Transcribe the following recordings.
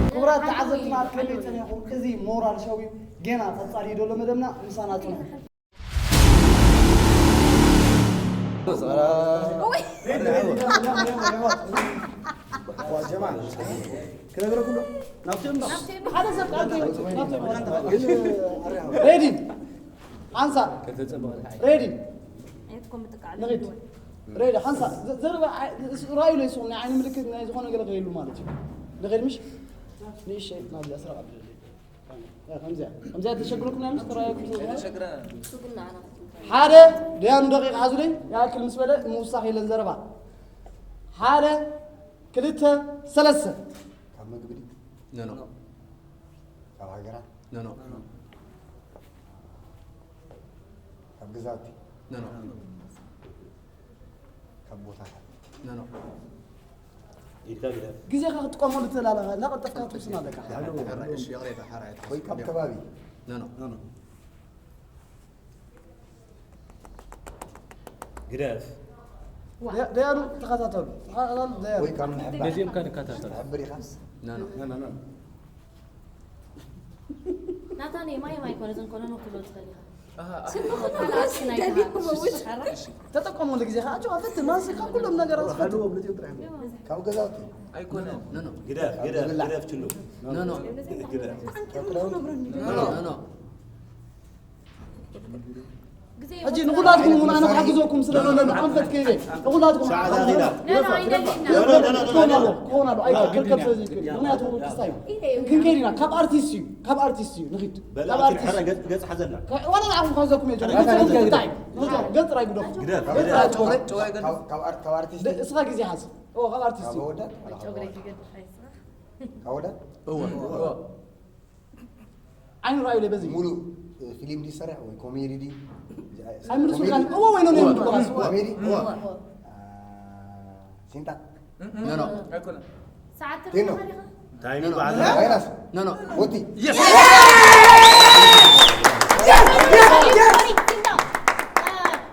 ክቡራት ተዓዘብትና፣ ከመይ ጸኒሕኩም? እዚ ሞራል ሾው እዩ። ጌና ቀጻሊ እዩ ዘሎ መደብና፣ ምሳና ጽንሑ። ክነግረኩም ዶ? ናብቲ እምባ። ሓደ ሰብ ቃል ከይወጽእ ናብቲ እምባ። ሬዲ? ሓንሳእ። ሬዲ? ንኺድ። ሬዲ? ሓንሳእ። ዘ-፣ ዘረባ ዓይ-፣ ራእዩ ለይስኹም ናይ ዓይኒ ምልክት ናይ ዝኾነ ገለ ከይህሉ ማለት እዩ። ንኺድ ምሽ? ንእሸይ ናብዚ ኣስረቕ ኣብደለይ። ከምዚኣ፣ ከምዚኣ ተሸግረኩም ናይ ምስ ተራእየኩም ስለ ዝኾነ። ሓደ፣ ደያኑ ደቂቕ ሓዙለይ፣ ይኣክል ምስ በለ ምውሳኽ የለን ዘረባ። ሓደ፣ ክልተ፣ ሰለስተ። ካብ መግቢ ድዩ? ኖ፣ ኖ። ካብ ሃገራት? ኖ፣ ኖ። ካብ ግዛውቲ? ኖ፣ ኖ። ካብ ቦታታት? ኖ፣ ኖ። ኢድካ ግደፍ። ግዜኻ ክትጥቀመሉ ትኽእል ኣለኻ፣ እናቐልጠፍካ ክትውስን ኣለካ። ሓራይ፣ እሺ፣ ይቕሬታ፣ ሓራይ። ወይ ካብ ከባቢ? ኖ፣ ኖ። ኖ፣ ኖ። ግደፍ። ደ-፣ ደያኑ ተኸታተሉ። ተኸታተሉ፣ ደያኑ። ወይ ካብ ምሕባር? ነዚኦም ከ ንከታተሉ። ትሕብር ኢኻ? ኖ፣ ኖ። ኖ፣ ኖ፣ ኖ። ናታን የማይ የማይ ኮነ ዘንኮነ ነው ክሎ ትኸሊኻ። ኣሃ። ስምኻ ካልኣት ናይ ተሃ-፣ ተጠቀመሉ ግዜ ከዓ ጨዋ ፈትን ማንስካ ኩሎም ነገራት ፈትን። ካብ ገዛውቲ? ኣይኮነን። ኖ፣ ኖ። ግደፍ፣ ግደፍ፣ ዝብላዕ። ግደፍ ችሉ። ኖ፣ ኖ። ግደፍ። ኖ፣ ኖ፣ ኖ። ሕጂ ንኹላትኩም እውን ኣነ ክሓግዘኩም ስለ ዘሎ ንዓንፈት ከይደ ንኹላትኩም ሰዓት ኣዚና። ኖ፣ ኖ፣ ኣይደልን። ክኾን ኣሎ፣ ክኾን ኣሎ። ኣይ፣ ክርከብ ስለ ዘይክእል። ምኽንያቱ ክስታይ እዩ። ክንከይድ ኢና። ካብ ኣርቲስት እዩ፣ ካብ ኣርቲስት እዩ። ንኺድ። በል፣ ካብ ኣቲ ኣርቲስት። ሕረ ገጽ፣ ገጽ ሓዘላ። ከ-፣ ዋላ ንዓኹም ክሕዘኩም እየ። ገጽ፣ ገጽ፣ ገጽ ጥራይ ግደፉ። ግደፍ፣ ገጽ ግደፍ። ጥራይ ግደፉ። ካብ፣ ካብ ኣር-፣ ካብ ኣርቲስት። ደ-፣ እስኻ ግዜ ሓዝ። ኦ፣ ካብ ኣርቲስት ካብ እዩ። ወዳት? ካብ ወዳት? እወ፣ እወ። ዓይኑ ራእዩ ለይ በዚ። ሙሉ ፊልም ዲ ሰራሕ ወይ ኮሜዲ ዲ? ኣይምልሱ ኮሜዲ? ካል-፣ እወ ወይ ኖ ነው የምትቆራስ? ኮሜዲ? እወ። አ፣ ሲንታ? ኖ፣ ኖ። ኣይኮነን። ሰዓት ቴኖ። ትርኢኻ ዲኻ? ታይሚ ኖ፣ ኖ። በዓል። ቫይረስ? ኖ፣ ኖ። ቦቲ? የስ! አ፣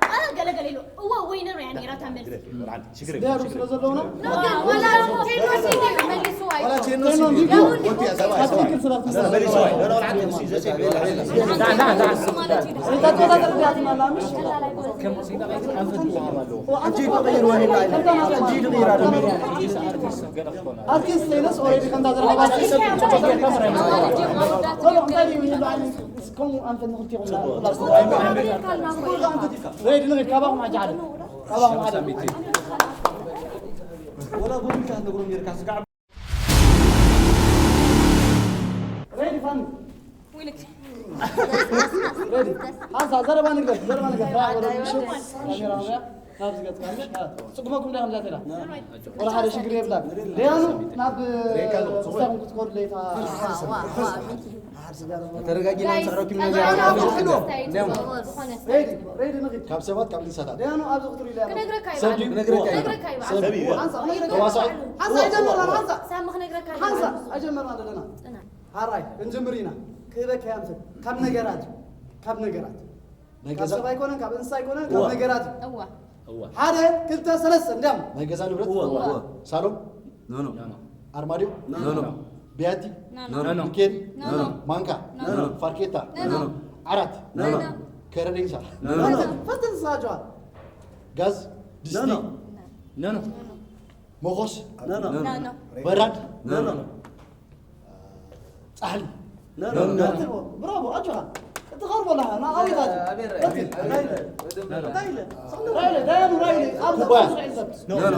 አ፣ ገለ ገለ ኢሉ። እወ ወይ ኖ ያ ነይራ እታ መልሲ። ግደፍ፣ ብርሃን። ሽግር የብሉን፣ ደያኑ ሽግር ስለ የብሉን። ዘለውና? ኖ፣ ግን ዋላ ቴኖ ሲቲ መሊሱ ዋላ ኣይኮነን። ቴኖ እንዲሁ። ያው ቦቲ፣ ሰብኣይ፣ ሰብኣይ። ትክክል ስላልተሰራ። መሊሱ ዋይ። ኖ፣ ኖ፣ ብርሃን፣ እሺ፣ ዘሴ፣ ቤላ፣ ቤላ። እዛ ተወዳደር ቢያትና ላምሽ። ከምዚ ኢልካ ከይትሓልፍ ኣለዎ። ኣንቲ ይቕይር ወይ ኢላ፣ ኣንቲ ይቕይር ኣለዎ። ኣርቲስት ቴኖስ ኦሬዲ ከምታ ዘረባ ቶሎ እንታይ ድዩ ይብሉ? ከምኡ ኣንፈት ንኽልቲኹም ላ-፣ ላ-፣ ሬዲ ንኺድ፣ ካባኹም ሓጂ ሓደ። ካባኹም ሓደ። ወላ ቡን ኢልካ ትነግሮም ጌርካ ስጋዕ። ሬዲ ፋኒ። ዊልክ። ሬዲ። ሓንሳ ዘረባ ንግበር፣ ዘረባ ንግበር። ካሜራ ንግበር። ናብዚ ገጽካ እንደ፣ አ፣ ጽጉመኩም ዲኻ ከምዛ ተላ? ወላ ሓደ ሽግር የብላን። ደያኑ ናብ ስታኩም ክትኮዱ ለይታ። ተረጋጊና ንስዕረኩም ኢና። ሬዲ፣ ሬዲ ንኺድ። ካብ ሰባት፣ ካብ እንስሳታት። ደያኑ ኣብዚ ክትሪኢ ኢላ። ክነግረካ እዩ ሰብ በዓል። ክነግረካ እዩ። ክነግረካ እዩ በዓል። ሰብ እዩ። ሓንሳ፣ ክነግረካ እዩ ተዋሳእ። በዓል። ሓንሳ ኣይጀመርናን፣ ሓንሳ። ሳሚ ክነግረካ እዩ ሓንሳ በዓል። ኣይጀመርናን ዘለና። ጽናሕ። ሓራይ፣ ክንጅምር ኢና። ክህበካ እያ ኣንፈት። ካብ ነገራት እዩ። ካብ ነገራት። ናይ ካብ ገዛ? ሰብ ኣይኮነን፣ ካብ እንስሳ ኣይኮነን፣ ካብ እዋ። ነገራት እዩ። እዋ። እዋ። ሓደ፣ ክልተ፣ ሰለስተ፣ እንዲያም። ናይ ገዛ ንብረት? እዋ። እዋ። ሳሎን? ኖ፣ ኖ። ኖ፣ ኖ። ኣርማድዮ? ኖ፣ ኖ። ኖ፣ ኖ። ቢያቲ? ኖ፣ ኖ። ኖ፣ ኖ። ኖ፣ ኖ። ኬሪ? ኖ፣ ኖ። ኖ፣ ኖ። ፋርኬታ? ኖ፣ ኖ። ዓራት? ኖ፣ ኖ። ከረሬንሳ? ኖ፣ ኖ። ፈትን ንስኻ ጨዋ። ጋዝ? ድስቲ? ኖ፣ ኖ። ኖ፣ ኖ። መኾስ? ኖ፣ ኖ። ኖ፣ ኖ። በራድ? ኖ፣ ኖ። ጻሕሊ። ኖ፣ ኖ፣ ኖ። ቀጥልዎ። ብራቮ፣ ኣጆኻ። ክትቐርቦ ኣለኻ። ና፣ ኣቤት፣ ኣጆ። ኣቤት፣ ቀጥል። ራይለ። ራይለ። ራይለ፣ ዳያኑ ራይለ። ኣብ ኩባያ። ዘጠኝ ሰዓት ይዘብጥ። ኖ፣ ኖ።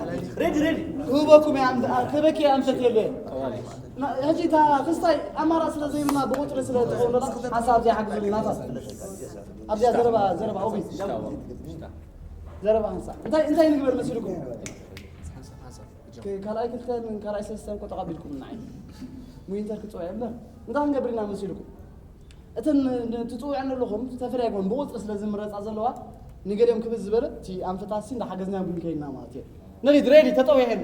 ሬዲ ሬዲ ክህበኩም እየ ኣንፈት የለ። ሕጂ እታ ክስታይ ኣማራፂ ስለ ዘይብልና ብቁፅሪ ስለ ትኸውን ላ ሓንሳብ ኣብዚኣ ሓግዙ ናታ ኣብዚኣ ዘረባ ዘረባ ኦቢ ዘረባ ሓንሳ እንታይ እንታይ ንግበር መሲልኩም? ካልኣይ ክልተን ካልኣይ ሰለስተን እኮ ተቐቢልኩም ንዓይ ሙይንተር ክፅውዕ እምበር እንታይ ክንገብር ኢና መሲልኩም? እተን ትፅውዐን ኣለኹም ዝተፈለየ ኮን ብቁፅሪ ስለ ዝምረፃ ዘለዋ ንገሊኦም ክብል ዝበለ እቲ ኣንፈታሲ እንዳሓገዝና ቡን ከይድና ማለት እየ። ንኺድ፣ ሬዲ፣ ተጠዊዐሉ።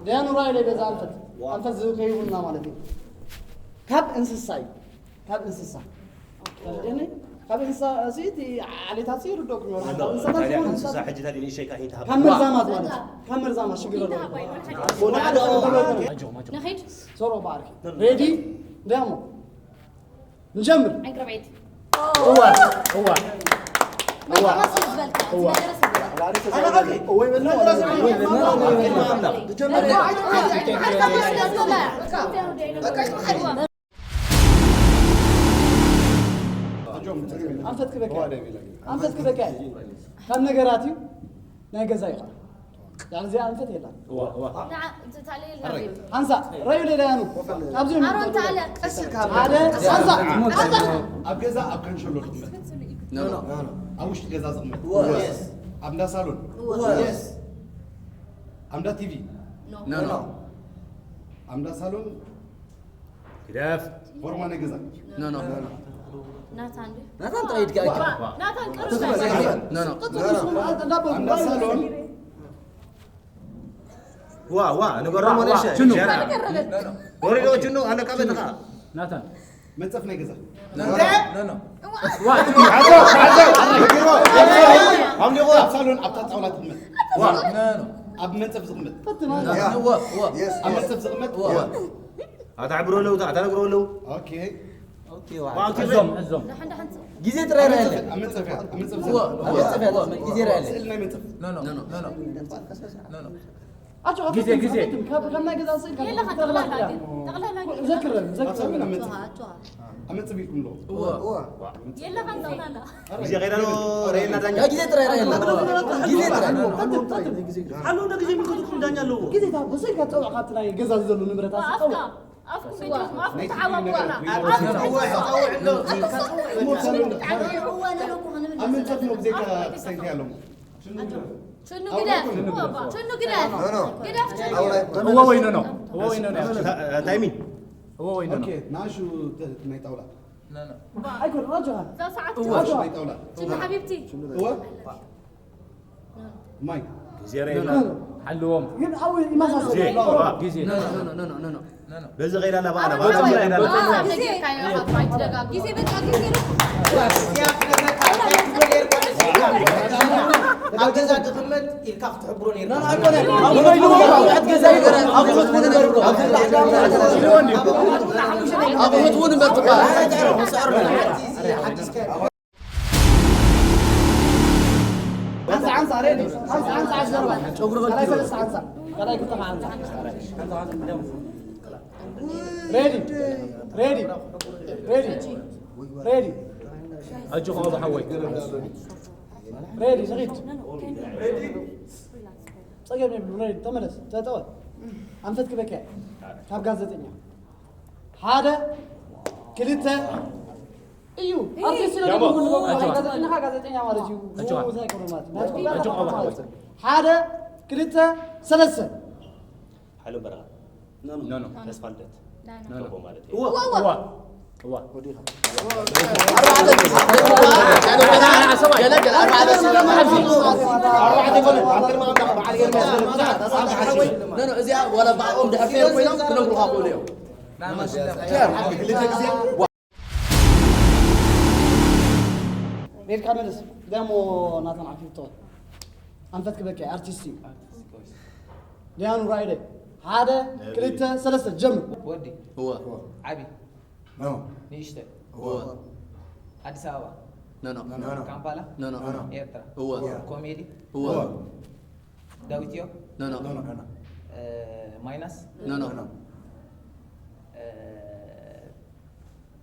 ደያኑ ራእይ ለይ በዛ ኣንፈት። ኣንፈት ዝህብ ከይብሉና ማለት እዩ። ካብ እንስሳ እዩ። ካብ እንስሳ። ተረድእኒ? ካብ እንስሳ እዚ እቲ ዓሌታት እዚ ይርደኩም ይሆናል። ካብ እንስሳታት ታዲያ ዝሆን እንስሳ እንስሳ ሕጂ ታዲያ ንእሽተይ ካሂን ትሃብ? ካብ መርዛማት ማለት እዩ። ካብ መርዛማት ሽግር ኣለዎ። ወደ ሓደ ኦ፣ ኣጆ፣ ኣጆ። ንኺድ። ሶሮ ባርኪ። ሬዲ? ደያሞ። ንጀምር። ዕንቅርቤት። እዋ፣ እዋ። እዋ። መቀመስ ዝበልካ፣ እዋ። ዝነበረ ስለ ዝበልካ። እወ ይበል ነው። እወ ይበል ነው። ንጀምር። ኣንፈት ክበካ። ኣንፈት ክበካ። ካብ ነገራት እዩ። ናይ ገዛ ይቐር። ዳር እዚኣ ኣንፈት የላን። እዋ፣ እዋ። ንዓ፣ እቲ ታለ የለን። ሓንሳ፣ ረዩ ለዳያኑ። ኣብዚ ኣሮን ታለ። ሓደ፣ ሓንሳ፣ ሓንሳ። ኣብ ገዛ ኣብ ካንሸሎ ዝቕመጥ። ኖ፣ ኖ። ኣብ ውሽጢ ገዛ ዝቕመጥ። እዋ። ኣብ እንዳ ሳሎን። እዋ። ኣብ እንዳ ቲቪ። ኖ። ኖ፣ ኖ። ኣብ እንዳ ሳሎን። ግደፍ። ፎርማ ናይ ገዛ። ኖ፣ ኖ። ናታን ድዩ? ናታን ጥራይ ድካ። ዋ፣ ናታን ቅርብ። ኖ፣ ኖ። ቅጽል ስሙ። ኣብ እንዳ ሳሎን። ዋ፣ ዋ፣ ንገሮም ዋ፣ ወደ ዋ፣ ሸ-፣ ችኑ። ሸራ። ወሪዶ ችኑ፣ ኣለካ በትኻ። ናታን። መንጸፍ ናይ ገዛ። ኖ፣ ኖ፣ ኖ፣ ኖ። ዋ። ሓዞ፣ ሓዞ፣ ንገሮ። ኣብ ሳሎን ኣብታ ጣውላ ትቕመጥ። ዋ። ኖ፣ ኖ። ኣብ መንጸፍ ዝቕመጥ። ፈትና። ኖ፣ ኖ፣ ዋ፣ ዋ። ኣብ መንጸፍ ዝቕመጥ። ዋ። ኣታ ዕብሮ ኣለዉ፣ ኣታ ነግሮ ኣለዉ። ኦኬ። ኦኬ፣ ዋ። ዋ፣ ኦኬ። እዞም፣ እዞም። ደሓን፣ ደሓን። ግዜ ጥራይ ራእየለ። ኣብ መንጸፍ እያ፣ ኣብ መንጸፍ እዋ፣ ዘላ። እዋ፣ እዋ። ግዜ ራእየለ። ስእሊ ናይ መንጸፍ። ኖ፣ ኖ፣ ኖ፣ ኖ። ኖ፣ ኖ። ኣጆ፣ ግዜ፣ ኣፈትም፣ ግዜ። ኣፈትም። ካብ፣ ካብ ናይ ገዛ ስእሊ ካብ ጠቕላላ ጠቕላላ ግን፣ ጠቕላላ ግን። ዘክረን፣ ኣብ ዘክረን። ሳሎን ኣብ መንጸፍ። ኣጆ፣ ኣጆ። ኣብ መንጸፍ ኢልኩም ዶ? እዋ። እዋ። የለኻን ጠቕላላ። ግዜ ከይዳ ዶ ረየና ዳኛ? ያ ግዜ ጥራይ ራእየለ። ግዜ ጥራይ። ኣፈትም፣ ኣፈትም። ሓሎ እንደ ግዜ የሚከቱት ዳኛ ኣለዎ። ግዜ ታ፣ ብሰይካ ጸውዕ ካብቲ ናይ ገዛ ዘሎ ንብረት ኣፍካ። ኣስጸውዕ። ኣፍኩም ቤት ኣፍኩም ተዓዋወላ። ኣብ ምንጻፍ ነው ብዘይካ ክሰንኪ ኣለዎ። ሽኑ ግደፍ። ሽኑ ግደፍ። ግደፍ ሽኑ። እወ ወይ ኖ ኖ። እወ ወይ ኖ ኖ። ታይሚ። እወ ወይ ኖ ኖ። ኦኬ፣ ናሹ ናይ ጣውላ። ኣይኮን፣ ራጆ። እዛ ሰዓት እወ። ናሹ ናይ ጣውላ። ሽኑ ሓቢብቲ። እወ። ማይ። ግዜ ሬላ። ሓልዎም። ግን ኣው ይመሳሰል። ግዜ። ኖ፣ ኖ፣ ኖ፣ ኖ፣ ኖ፣ ኖ። በዚ ኸይዳ ኣለባ፣ ኣለባ፣ በዚ ኸይዳ ኣለባ። ግዜ ካዮ፣ ግዜ በቃ፣ ግዜ። ኣብ ገዛ ድኽመት ኢልካ ክትሕብሮ ነይርካ። ኣቑሑት እውን እምበር ትበሃል። ሓንሳ፣ ሓንሳ፣ ሬዲ። ሓንሳ፣ ሓንሳ፣ ዓሰርተ ኣርባዕተ። ጨጉሪ ካልኣይ ሰለስተ፣ ሓንሳ። ካልኣይ ክልተ፣ ሓንሳ። ሬዲ፣ ሬዲ፣ ሬዲ፣ ሬዲ። ኣጆኻ፣ ኣቦ ሓወይ። ሬዲ፣ ንኺድ። ጸገም የብሉን፣ ሬዲ፣ ተመለስ፣ ተጠወ። ኣንፈት ክበክያ። ካብ ጋዜጠኛ። ሓደ፣ ክልተ፣ እዩ። ኣርቲስት ስለ ያሞ። ዝኾንኩ ንበሉ። ኣጆኻ። ጋዜጠኛ ኻ ጋዜጠኛ ማለት እዩ። ኣጆኻ። ምውዝ ኣይኮነ ማለት እዩ። ናይ ጽሑፍ ኣጆኻ ማለት እዩ። ሓደ፣ ክልተ፣ ሰለስተ። ሓይሎም በረኻ። ኖ፣ ኖ። ተስፋ ልደት። ኖ፣ ኖ። ከቦ ማለት እዩ። እዋ፣ እዋ። እዋ። ገለ፣ ገለ፣ ኣርባዕተ ሰብ። ኣርባዕተ ይኮነ። ኣብ ቅድሚ ኣምላኽ በዓል ኤርምያስ ብዙሓት ኣሳብ ሓሽሽ። ኖ፣ ኖ፣ እዚኣ ዋላ ብኣኦም ድሕር ኮይኖም ክነግሩኻ ክእሉ እዮም። ክልተ ግዜ። ሜድካ መልስ። ደሞ ናተን ዓፊፍቶ። ኣንፈት ክበኪ ኣርቲስት እዩ። ደያኑ ራእይደ። ሓደ፣ ክልተ፣ ሰለስተ፣ ጀምር። ወዲ። እወ። ዓቢ። ኖ። ንእሽተ። እወ። ኣዲስ ኣበባ። ኖ፣ ኖ። ኖ፣ ኖ። ካምፓላ። ኖ፣ ኖ። ኖ፣ ኖ። ኤርትራ። እወ። ኮሜዲ። እወ። ዳዊት ዮ። ኖ፣ ኖ። ኖ፣ ኖ። እ፣ ማይናስ። ኖ፣ ኖ። ኖ፣ ኖ። እ፣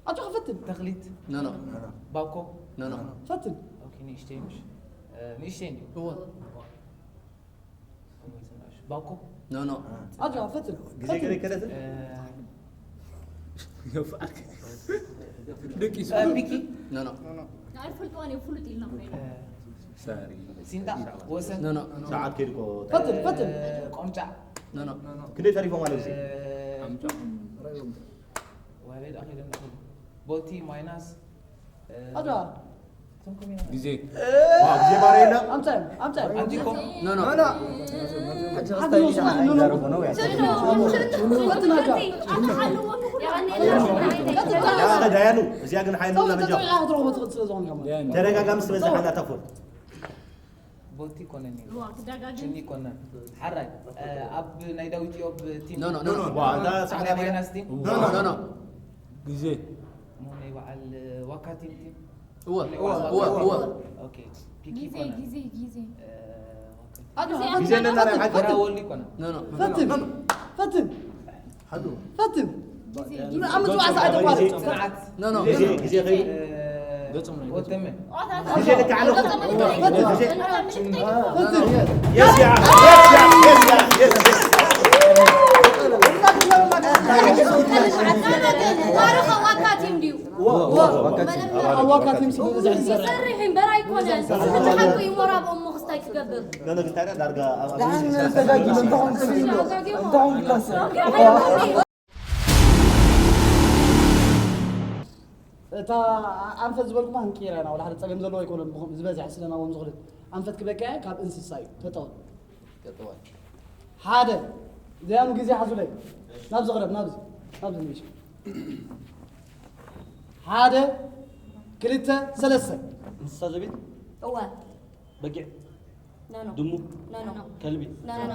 ኣጆ ክፈትን። ተኽሊት። ኖ፣ ኖ። ኖ፣ ኖ። ባኮ። ኖ፣ ኖ። ፈትን። ኦኬ፣ ንእሽተይ ምሽ? እ፣ ንእሽተይ እንዲዩ። እወ። ባኮ። ኖ፣ ኖ። ኣጆ ፈትን። ግዜ ፈትን። ገለ ከለትን? እ፣ ደቂሱ። እ፣ ቢኪ። ኖ፣ ኖ። ንኣይ ፈልጥዋን እዩ ፍሉጥ ኢልና ኮይኑ። እ፣ ሳሪ። ሲንዳ፣ ወሰን። ኖ፣ ኖ። ሰዓት ከይዱ እኮ። ፈትን፣ ፈትን። እ፣ ቆምጫ። ኖ፣ ኖ። ክንደይ ተሪፎም ኣሎ ግዜ? እ፣ ኣምጫ። ወሬ ዳኺል እንዳኺል። ቦቲ ማይናስ፣ እ፣ ኣታ። ግዜ። ግዜ ባርያ የለ? ኣምጻ፣ ኣምጻ። ኣንቲኮ። ኖ፣ ኖ። ኖ፣ ኖ። ሓንቲ ወስና፣ ኖ፣ ኖ። ፈትን ኣካ። ያ፣ ዳያኑ፣ እዚኣ ግን ሓይሉ ጸውዒ፣ ለመጃ። ጸውዒ፣ ኣኽትሮ፣ ወትኽት ስለ ዝኾንካ ማለት። ዳያኑ። ተደጋጋሚ ስለ ዝሓና ተፎል። ቦቲ ኮነ ነይሩ። ዋ፣ ክደጋግም። ችኒ ኮነ። ሓራይ፣ እ፣ ኣብ ናይ ዳዊት ኢዮብ ቲም። ኖ፣ ኖ፣ ኖ፣ ኖ። ዋ፣ እንዳ ሳዕና ኣርያ ባይናስ ቲም። ኖ፣ ኖ፣ ኖ፣ ኖ። ግዜ። ሞ ናይ በዓል ዋካ ቲም ቲም። እወ፣ እወ፣ እወ፣ እወ። ኦኬ። ፒኪ ግዜ፣ ኮነ። ግዜ፣ ግዜ። እ፣ ዋካ ቲም። ኣዶ፣ ግዜ ኣለና ናይ ሓቂ። በራ ወሊ ኮነ። ኖ፣ ኖ። ፈትን፣ ፈትን። ሓዱ። ፈትን። ኣብ ምጽዋዕ ሰዓት ኣቋርጽ። ጽንዓት። ኖ፣ ኖ። ግዜ፣ ግዜ ኸይዱ። እ፣ ገጾም ነው፣ ወተመ። ግዜ ልክዕ ኣለኹ። ፈትን። ግዜ። ፈትን። የስ፣ ያ፣ የስ፣ ያ፣ የስ፣ ያ፣ የስ፣ የስ። ታሪኽ ኣዋካ ቲም ድዩ? ወ-፣ ወ-፣ ወ-፣ ኣዋካ ቲም ስለ ዝሰርሕ። ይሰርሕ እምበር ኣይኮነን። እዚ ሓቂ እዩ። ሞራ ብኦም ክስታይ ክገብር። ኖ፣ ኖ፣ ግን ታዲያ ዳርጋ ኣብ፣ ኣብ ደሓን ተጋጊሉ እንተኾን ክብል ኣሎ። እንተኾን ክላስ። እታ ኣንፈት ዝበልኩማ ክንቅይራ ኢና፣ ወላ ሓደ ጸገም ዘለዎ ኣይኮነን። ብኸም-፣ ዝበዝሐ ስለ ናብኦም ዝኽልት ኣንፈት ክበቅዐ ካብ እንስሳ እዩ። ተጠወ። ተጠወ። ሓደ። እዚኣም ግዜ ሓዙለይ። ናብዚ ቅረብ፣ ናብዚ። ናብዚ ንእሽቶ። ሓደ፣ ክልተ፣ ሰለስተ። እንስሳ ዘቤት? እወ። በጊዕ? ኖ፣ ኖ። ድሙ? ኖ፣ ኖ። ከልቢ? ኖ፣ ኖ።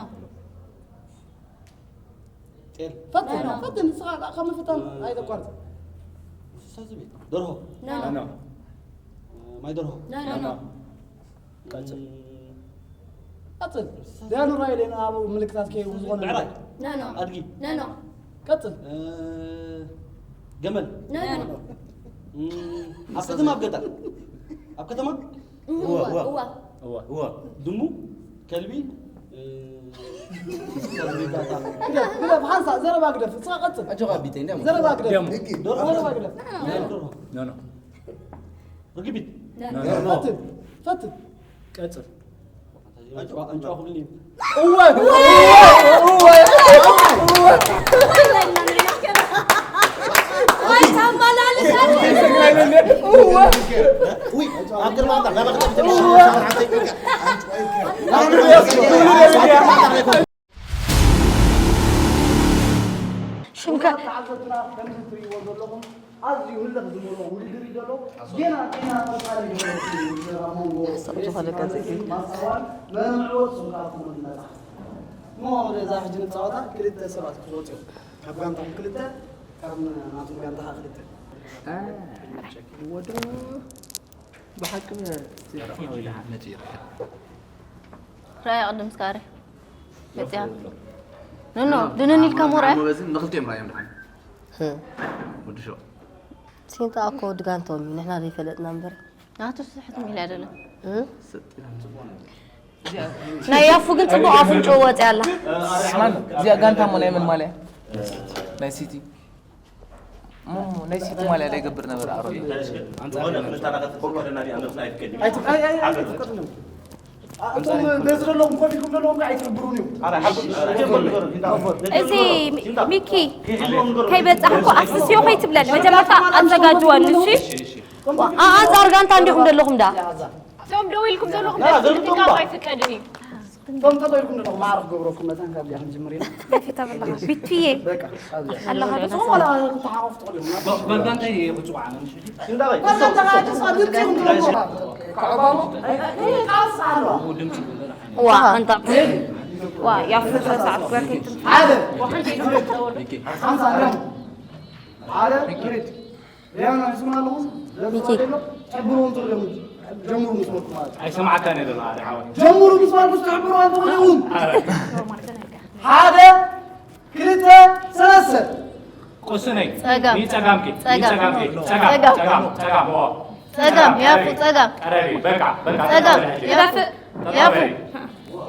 ጤል? ፈትን፣ ኖ፣ ኖ። ፈትን፣ ንስኻ ካብ ምፍታን እ፣ ኣይተቋርጽ። እንስሳ ዘቤት? ደርሆ? ኖ፣ ኖ። ኖ፣ ኖ። ማይ ደርሆ? ኖ፣ ኖ፣ ኖ። ኖ። ቀጽል። እም፣ ቀጽል። እንስሳ ደያኑ ዘቤት? ራእይ ሌና ኣብ ምልክታት ከይቡ ዝኾነ ብዕራይ? ኖ፣ ኖ። ኣድጊ? ኖ፣ ኖ። ቀጽል። እ፣ ገመል? ኖ፣ ኖ። እም፣ ኣብ ከተማ ኣብ ገጠር? ኣብ ከተማ? እወ፣ እወ፣ እወ። እወ። እወ። ድሙ፣ ከልቢ፣ እ፣ ግደፍ፣ ግደፍ፣ ሓንሳእ ዘረባ ግደፍ። እስኻ ቀጽል። ኣጆኻ ቢተይ፣ እንዲያም። ዘረባ ግደፍ። ደርሆ? ዘረባ ግደፍ። ኖ፣ ኖ። ኖ፣ ኖ። ርግቢት? ኖ፣ ኖ። ፈትን፣ ፈትን። ቀጽል። ኣንጭዋ፣ ኣንጭዋ ክብል እዩ። እወ፣ እወ፣ እወ፣ እወ። ውይ፣ ኣብ ቅድሚ ኣምላኽ፣ ናብ ኣኽላብ ትንሽ ሰማዕተይ። ሽምካ። ተዓዘብትና ከምዚ ትርእይዎ ዘለኹም ኣዝዩ ህልኽ ዝመልኦ ውድድር እዩ ዘሎ። ጌና፣ ጌና ቀጻሊ ዝመልኦ ውድድር ኣብ መንጎ ዝኾነ ጋዜጠኛ። ማስተዋል መርምዕዎ፣ እሱም ከኣ ክመልስ መጽሓፍ። እሞ ወደዛ ሕጂ ንጻወታ፣ ክልተ ሰባት ክወጹ እዮም። ካብ ጋንታኹም ክልተ፣ ካብ ናቱም ጋንታ ከኣ ክልተ። እ፣ ወዶ ብሓቂ መጺኡ። ራእያ ቅድም እስካሪ መጽያ። ኖ፣ ኖ፣ ድንን ኢልካ ሞ ራእያ? በዝን ንኽልቲኦም ራእዮም ደሓን። ህ። ወዲ ሸዋ። ሲንጣ እኮ ወዲ ጋንታኦም እዩ፣ ንሕና ዘይፈለጥና እምበር። ናቱ ስሕት ሚል ኣይደለም። እ? ስጥ ኢሎም ጽቡቕ ነገር። ናይ ያፉ ግን ጽቡቕ ኣፍንጭኡ ወጽያ ኣላ። ስማን፣ እዚኣ ጋንታ እሞ ናይ መን ማልያ? ናይ ሲቲ። እሞ ናይ ሲቲ ማልያ ዳይገብር ነበር ኣሮጌ። ዝኾነ ክልተ ናኸት ክፈቅደና ዲኣ፣ ንኽና ኣይትቀድም። ኣይት-፣ ኣይ፣ ኣይ፣ ኣይ፣ ኣይትፍቀድሎም። ኣ-፣ እቶም በዚ ዘለኹም ኮፍ ኢልኩም ዘለኹም ከ ኣይትርብሩን እዩ። ኧረ፣ ሓጎስ፣ ጀምር ንገሩ፣ ፊንታ። እዚ ፊንታ። ሚኪ፣ ፊንታ። ከይበጻሕ እኮ ኣፍስስዮ ከይትብለኒ፣ መጀመርታ ኣዘጋጅወኒ፣ እሺ? ዋ፣ ኣ-፣ ኣንጻር ጋንታ እንዲኹም ዘለኹም ዳ? እቶም ደው ኢልኩም ዘለኹም ያ፣ ደስ ዝብል ዘርግቶም ቃል ባ። ኣይፍቀድን እዩ። እቶም ጠጠው ኢልኩም ዘለኹም ማዕረ ክገብረኩም መታን ካብ እዚኣ ክንጅምር ኢና። ገፊ ተብላ። ቢቱዬ። በቃ፣ ኣብዚኣ። ኣለኻ ዶ? ንስኹም ዋላ ክትሓቋፉ ትኽእሉ ኢኹም። ጓ-፣ ጓል ጋንታይ እየ ብፅዋዕ ኣነ፣ ምሽ? እንዳበይ? ጓል ጋንታ ከዓ ደስ ኣብል ድምፂ ይኹን። ከዕባሙ? እ፣ እ፣ ቃልስ ኣሎ። ኡ፣ ድምፂ ይኹን፣ ደህና ሓይል። ዋ፣ ኣንታ። ዋ፣ ያፍሰ ሰዓት ጓል ከይትም-። ሓደ። ሓንሳ፣ ደም። ሓደ። ሪያና፣ ሒዝኩም ኣለኹም? ሚኪ። ትሕብርዎም ትኽእሉ እዮም። ጀምሩ ምስ በልኩ ማለት እዩ። ኣይሰማዕካን እየ ዘለኹ፣ ሓደ ሓወይ። ጀምሩ ምስ በልኩ ትሕብርዎም ትኽእሉ እዮም። ኣረ። ሓደ፣ ክልተ፣ ሰለስተ። ቁስነይ። ጸጋም። ንጸጋምኪ። ጸጋም። ንጸጋምኪ። ጸጋም፣ ጸጋም። ጸጋም፣ ጸጋም፣ ኦ። ጸጋም፣ ጸጋም፣ ያፉ፣ ቀረቢ። ጸጋም። ቀረቢ፣ በቃ፣ በቃ፣ ጸጋም፣ ተጣበቂ። ያፉ፣ ያፉ፣ ተጣበቂ።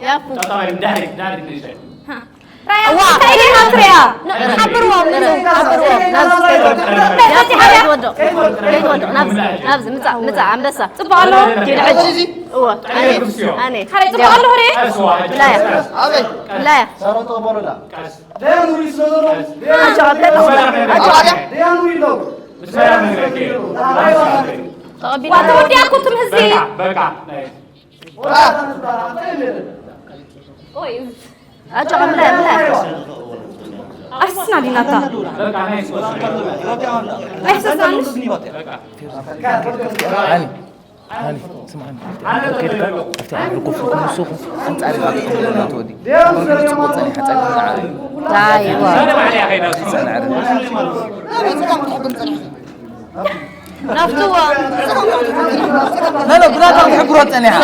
ያፉ። ተጣበቂ፣ እንዳሕሪ፣ እንዳሕሪ ንእሽተይ። ዋ፣ እንታይ ኢኻ ትሪኣ? ን-፣ ሓብርዎም፣ ንሱ ሓብርዎም። ናብዚ ከይትወድቕ። ናብዚ፣ ናብዚ፣ ናብዚ፣ ምጻእ፣ ምጻእ፣ ኣንበሳ። ጽቡቕ ኣሎ? ኪድ ሕጂ። እወ፣ ኣነ፣ ኣነ። ሓራይ ጽቡቕ ኣሎ፣ ሆሬ? ብላያ። ብላያ። ኣጆኻ፣ ብለጥ። ኣጆኻ። ደያኑ ይሎ። ምስ መራ መንገዲ። ተቐቢላ። ተወዲኣኩትም ህዝቢ። በቃ፣ በቃ። ቆይ። ኣጆኻ፣ ምላይ፣ ምላይ። ኣፍስስና ዲናታ። በቃ፣ ናይ ስፖርት። ኣይፍሰስናንሽ። በቃ። ሃኒ፣ ሃኒ፣ ስምዓኒ። ኣብቲ ዓዲ ኮፍ ኢልኩም ንስኹም ኣንጻር ኢኻ ትኸውን ናቱ ወዲ። ጽቡቕ ጸኒሓ ጸኒሓ ንዓኣ። ዳይዋ። ጸንዐ። ናፍትዋ። ኖ፣ ኖ፣ ብናታ ክትሕብሮ ጸኒሓ።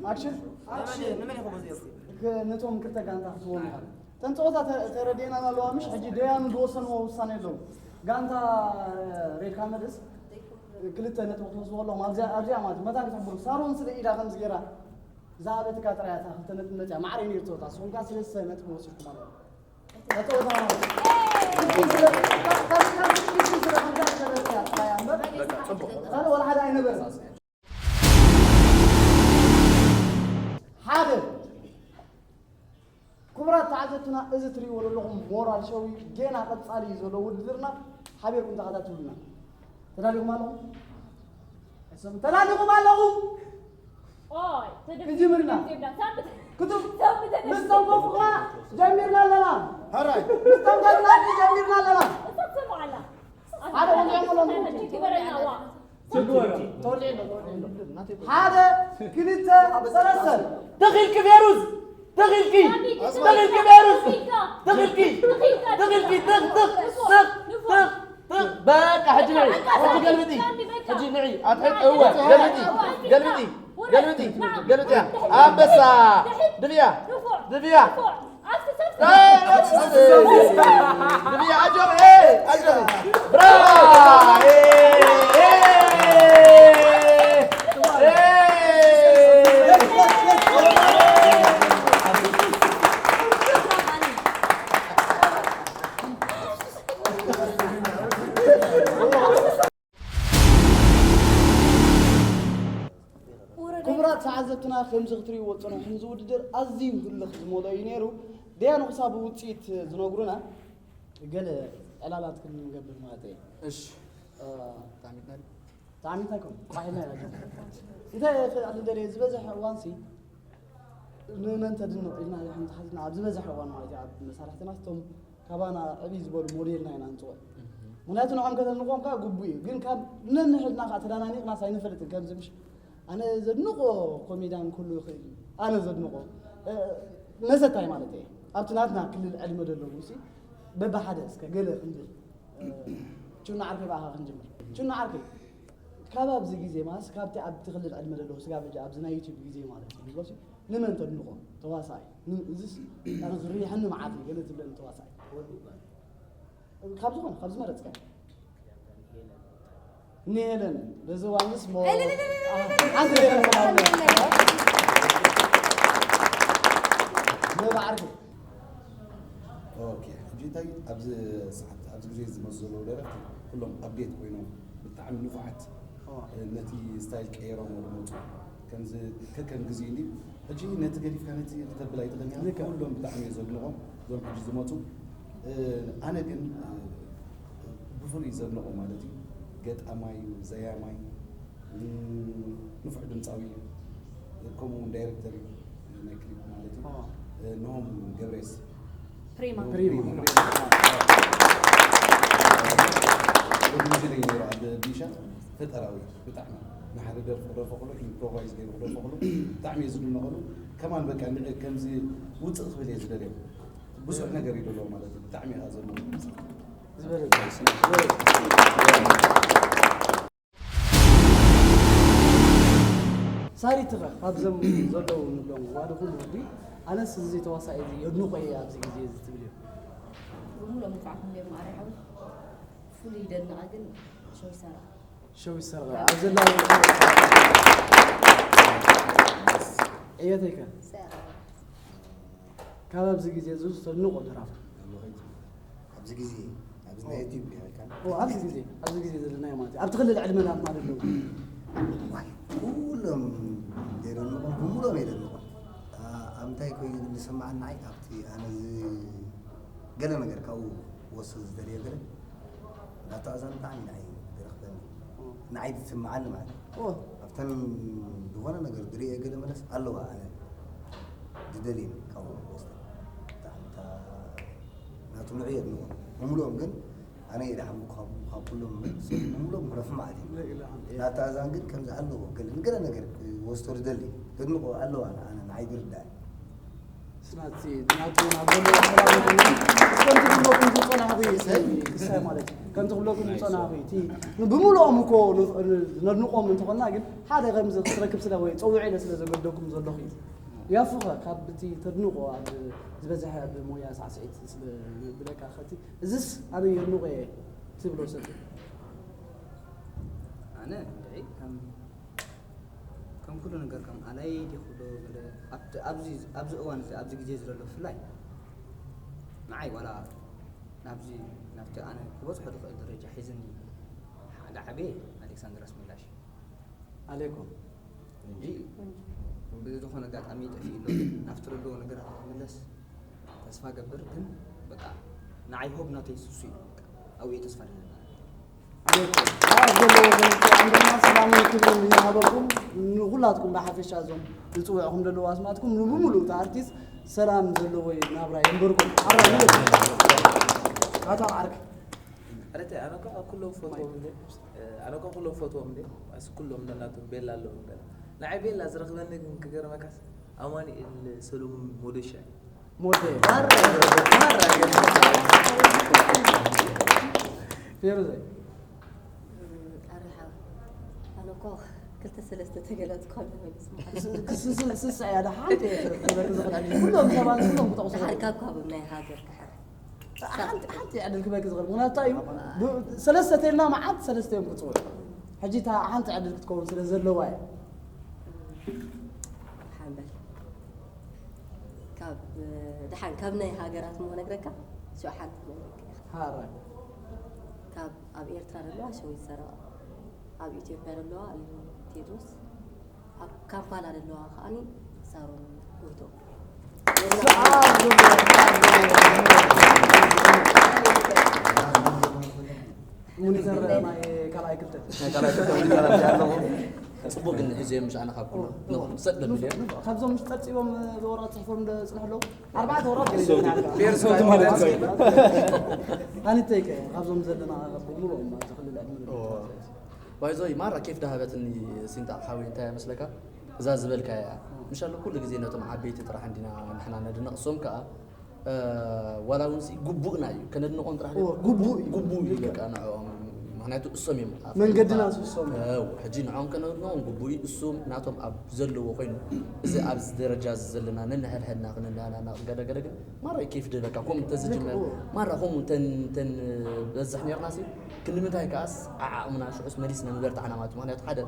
ኣክሽን። ክ-፣ ነቶም ክልተ ጋንታ ክትህቦም ኢኻ። እተን ጸወታ ተ-፣ ተረዲኤናን ኣለዋ፣ ምሽ? ሕጂ ደያኑ ዝወሰንዎ ውሳኔ ኣለዉ። ጋንታ ሬድ ካመልስ ክልተ ነጥቢ ክትወስድዎ ኣለኹም። ኣብዚኣ፣ ኣብዚኣ ማለት እዩ። መታን ክትሕብሩ። ሳሮን ስለ ኢዳ ከምዚ ገይራ ዝሃበትካ ጥራይ እያ እታ ክልተ ነጥቢ መጽያ። ማዕረ እዩ ነይሩ ጸወታ። ንስኹም ከኣ ሰለስተ ነጥቢ ወሲድኩም ኣለኹም። እታ ጸወታ ማለት እዩ። ካልእ ዋላ ሓደ ኣይነበረን። ሓደ። ክቡራት ተዓዘብትና፣ እዚ ትርእይዎ ዘለኹም ሞራል ሾው እዩ። ጌና ቀጻሊ እዩ ዘሎ ውድድርና። ሓቢርኩም ተኸታተሉና። ተዳሊኹም ኣለኹም? እሶም ተዳሊኹም ኣለኹም? ኦይ፣ ተደፊ-፣ ክንጅምር ኢና። ክንጅምር ኢና። ሳምንት፣ ክትም-፣ ሳምንት ተደፊ-፣ ምስ ተንኮፍኩና ጀሚርና ኣለና። ሃራይ። ምስ ተንኮፍኩና ጀሚርና ኣለና። እሳ ትሰምዖ ኣላ። ሓደ ወንድም ኣለና። ግበረና፣ ዋ። ሓደ፣ ክልተ፣ ሰለስተ። ተኺልኪ ፌሩዝ፣ ተኺልኪ፣ ተኺልኪ ፌሩዝ፣ ተኺልኪ፣ ተኺልኪ፣ ተኽ፣ ተኽ፣ ተኽ፣ ተኽ። በቃ፣ ሕጂ ንዒ፣ ሕጂ ገልብጢ፣ ሕጂ ንዒ፣ ኣትሕት፣ እወ፣ ገልብጢ፣ ገልብጢ፣ ገልብጢ፣ ገልብጢ፣ ኣንበሳ፣ ድፍያ፣ ድፍያ። ክቡራት ተዓዘብትና፣ ከምዚ ክትርእይዎ ዝጸናሕኩም እዚ ውድድር ኣዝዩ ህልኽ ዝመልኦ እዩ ነይሩ። ደያኑ ክሳብ ውጽኢት ዝነግሩና ገለ ዕላላት ክንገብር ማለት እየ። እሺ። እ፣ ታሚትና ድዩ? ታሚትና ኣይኮን፣ ቋሒልና ኢና። እንታይ ክእል ደልየ፣ ዝበዝሕ እዋንሲ ንመን ተድንቕ ኢልና ድሕን ተሓዝና፣ ኣብ ዝበዝሕ እዋን ማለት እዩ፣ ኣብ መሳርሕትና እቶም ካባና ዕብይ ዝበሉ ሞዴልና ኢና ንጽውዕ። ምኽንያቱ ንዖም ከተድንቖም ከኣ ግቡእ እዩ። ግን ካብ ነንሕድና ከኣ ተዳናኒቕናስ ኣይንፈልጥን። ከምዚ ምሽ ኣነ ዘድንቖ ኮሜድያን ኩሉ ይኽእል እዩ። ኣነ ዘድንቖ፣ እ፣ መሰታይ ማለት እየ። ኣብቲ ናትና ክልል ዕድመ ዘለዉ ሲ በብሓደ እስከ ገለ ክንብል፣ እ፣ ቹና ዓርከይ ብኣኻ ክንጅምር። ቹና ዓርከይ፣ ካብ ኣብዚ ግዜ ማለት ካብቲ ኣብቲ ክልል ዕድመ ዘለዉ ስጋብ ሕጂ ኣብዚ ናይ ዩቲዩብ ግዜ ማለት እዩ ንብሎ ሲ ንመን ተድንቖ ተዋሳኣይ? ን-፣ እዚስ ኣነ ዝርየሐኒ መዓት እዩ ገለ ትብለኒ ተዋሳኣይ። ካብ ዝኾነ፣ ካብ ዝመረጽካ። ንሄለን፣ በዚ እዋንስ ሞ-፣ ሓንቲ ሄለን ተባብለ። መባዕርኪ። ኦኬ፣ ሕጂ እንታይ ኣብዚ ሰዓት፣ ኣብዚ ግዜ ዝመጹ ዘለዉ ደረፍቲ ኩሎም ኣፕዴት ኮይኖም ብጣዕሚ ንፉዓት፣ ኦ። ነቲ ስታይል ቀይሮም ዝመጹ። ከምዚ ከከም ግዜ እንዲ፣ ሕጂ ነቲ ገዲፍካ ነቲ ክተብል ኣይትኽእልን ኢኻ። ልክዕ። ኩሎም ብጣዕሚ እየ ዘድንቖም፣ እዞም ሕጂ ዝመጹ። እ፣ ኣነ ግን፣ እ፣ ብፍሉይ ዘድንቖ ማለት እዩ፣ ገጣማይ፣ ዘያማይ፣ እ፣ ንፉዕ ድምጻዊ፣ ከምኡ እውን ዳይሬክተር እዩ ናይ ክሊፕ ማለት እዩ። ኦ። እ፣ ኖም ገብሬስ። ፕሪማ። ኖም ፕሪማ። ፕሪማ። ወዲ ሙሴ ነይሩ ኣብ ቢሻ። ፈጠራዊ ብጣዕሚ ንሓደ ደርፊ ክደርፎ ከሎ፣ ኢምፕሮቫይዝ ገይሩ ክደርፎ ከሎ ብጣዕሚ እየ ዝድነቐሉ። ከማን በቃ ንዕ-፣ ከምዚ ውፅእ ክብል እየ ዝደልዮ። ብዙሕ ነገር እዩ ዘለዎ ማለት እዩ። ብጣዕሚ እየ ዝድነቐሉ። ዝበለ ሳሪት ኸ ካብዞም ዘለዉ ንብሎም ዋዲ ኩሉ ወዲ ኣነስ እዚ ተዋሳኢ እዚ የድንቖ እየ ኣብዚ ግዜ እዚ ትብል እዩ። ብሙሉኦም ንፉዓት እዮም ማዕረ ሓዊ። ፍሉይ ደንቐ ግን ሸው ይሰርቕ። ሸው ይሰርቕ። ኣብ ዘላ ዕየተይ ከ? ሰ-፣ ካብ ኣብዚ ግዜ እዚ ዝተድንቖ ደራፋ? ኣብዚ ግዜ፣ ኣብዚ ናይ ዩቲዩብ ጌርካ? ኦ፣ ኣብዚ ግዜ፣ ኣብዚ ግዜ ዘለናዮ ማለት እዩ። ኣብቲ ክልል ዕድመ ናትና ዘለዉ። ዋይ፣ ኩሎም የደንቑ፣ ብሙሉኦም የደንቑ። ኣ-፣ ኣብ እንታይ ኮይኑ ዝስምዓኒ ንዓይ፣ ኣብቲ ኣነ ዝ-፣ ገለ ነገር ካብኡ ክወስድ ዝደልዮ ገለ፣ ናታ እዛ ብጣዕሚ ንዓይ ዝረኽበኒ፣ ንዓይ ዝስምዓኒ ማለት እዩ። ኣብተን ዝኾነ ነገር ዝርእየ ገለ መለስ ኣለዋ ኣነ ዝደልየን ካብ ወስተ ብጣዕሚ እታ ናቱ ንዑ የድንቖ ብምሉኦም ግን ኣነ ኢለ ሓምኩ ካብ ካብ ኩሎም ሰብ ብምሉኦም ክረፍ ማለት እዩ። ናታ እዛን ግን ከምዚ ኣለዎ ገለ ንገለ ነገር ክወስቶ ዝደሊ ዘድንቖ ኣለዋ ኣነ ንዓይ ዝርዳእ። ስናቲ ናቱ ናብ ዘለዎ ሰላም ይኹን። ከምቲ ክብለኩም ዝጸናሕኹ ይሰይ ይሰይ ማለት እዩ። ከምቲ ክብለኩም ዝጸናሕኹ እቲ ብምሉኦም እኮ ን- ን- ነድንቖም እንተኾንና ግን ሓደ ከምዚ ክትረክብ ስለ ወይ ጸውዒ ኢለ ስለ ዘገደኩም ዘለኹ እዩ። ያፉኸ ካብ እቲ ተድንቖ ኣብ ዝበዝሐ ኣብ ሞያ ሳዕስዒት ስለ ብለካ ከቲ እዝስ ኣነ የድንቖ እየ ትብሎ ሰብ ኣነ እንድዒ ከም ከም ኩሉ ነገር ከም ኣላይ ዲ ኩሉ ገለ ኣብቲ ኣብዚ ኣብዚ እዋን እዚ ኣብዚ ግዜ ዘሎ ብፍላይ ንዓይ ዋላ ናብዚ ናብቲ ኣነ ክበጽሖ ዝኽእል ደረጃ ሒዝኒ ሓደ ዓብየ ኣሌክሳንድር ኣስሜላሽ ኣሌኮ እንጂ ብዝኾነ ኣጋጣሚ ጠፊኡ ኣሎ ናብቲ ዘለዎ ነገራት ክምለስ ተስፋ ገብር ግን በቃ ንዓይ ሆብ ናተይ ስሱ እዩ ኣብኡ ተስፋ ደለና ኣሌኮ ኣብ ዘለዎ ዘምቶ ኣንድና ሰላምን ክብርን ይሃበኩም። ንኹላትኩም ብሓፈሻ እዞም ዝፅውዕኹም ዘለዉ ኣስማትኩም ንብምሉእ እቲ ኣርቲስት ሰላም ዘለዎ ናብራ የንበርኩም። ኣብራ ንበል። ኣታ ዓርክ ኣረተ ኣነ እኮ ካብ ኩሎም ፈትዎም እንደ ኣነ እኮ ኩሎም ፈትዎም እንደ ኣስ ኩሎም ነናቶም ቤላ ኣለዎም ገለ ንዓይ ቤላ ዝረኽበኒ ግን ክገርመካስ ኣማኑኤል ሰሎሙን ሞደሻ እዩ። ሞዴ ማራ ማራ ገለ ፌሩዘይ ኣሪሓ ኣነ እኮ ክልተ ሰለስተ ተገለጽ ኮሎ መሊስ ስስዕ እያ ሓንቲ ክበክ ዝኽእል ኩሎም ሰባት ኩሎም ክጠቕሱ ሓርካ እኳ ብናይ ሃገር ክሕር ሓንቲ ሓንቲ ዕድል ክበክ ዝኽእል ምክንያቱ እዩ ብ- ሰለስተ ተልና መዓት ሰለስተ እዮም ክፅውዑ ሕጂ እታ ሓንቲ ዕድል ክትከውን ስለ ዘለዋ እያ ሓንበል ካብ ደሓን ካብ ናይ ሃገራት ሞ ነግረካ ሸውሓት ነግረካ ሃራይ ካብ ኣብ ኤርትራ ዘለዋ ሸዊት ሰረቐ ኣብ ኢትዮጵያ ዘለዋ ቴድሮስ ኣብ ካምፓላ ዘለዋ ከዓኒ ሳሮን ጎይቶ ሙኒተር ናይ ካልኣይ ክልተ ናይ ካልኣይ ክልተ ሙኒተር ኣለኹ። ጽቡቅ ግን ሕዚ እዮም ምሻዕና ካብ ኩሉ ንቑም ሰጥ ደብል እዮም። ካብዞም ምስ ጸብጺቦም ብወረቐት ጽሕፎም ዶ ጽንሕ ኣለዉ ኣርባዕተ ወረቐት ገለ ይዘና ኣለዋ። ቤርሶት ማለት እዩ። ኣንተይ ከ ካብዞም ዘለና ሙሉኦም ኣብዚ ክልል ዕድመ ባይዞይ ማራ ኬፍ ዳሃበትኒ ሲንታ ሓወይ እንታይ መስለካ እዛ ዝበልካ እያ ምሻሎ ኩሉ ግዜ ነቶም ዓበይቲ ጥራሕ እንዲና ንሕና ነድንቕ እሶም ከዓ ዋላ እውን ሲ ግቡእና እዩ ከነድንቖም ጥራሕ ግቡእ እዩ ግቡእ እዩ በቃ ንዕኦም ምክንያቱ እሶም እዮም ኣብ መንገድና ህይወትና- ንሶም እዮም። ኣው፣ ሕጂ ንዕኦም ከነድንቖም ግቡእ እዩ እሱም ናቶም ኣብ ዘለዎ ኮይኑ እዚ ኣብዚ ደረጃ እዚ ዘለና ነንሕድሕድና ክንናናና ገለገለ ግን ማራ እዩ ኬፍ ድህበካ ከምኡ እንተዝጅመር ልክኡ። ማራ ከምኡ እንተን እንተን በዝሕ ነርና ሲ ክንዲ ምንታይ ከኣስ ዓዓቕምና ሽዑስ መሊስና ምበርታዕና ማለት እዩ። ምክንያቱ ሓደ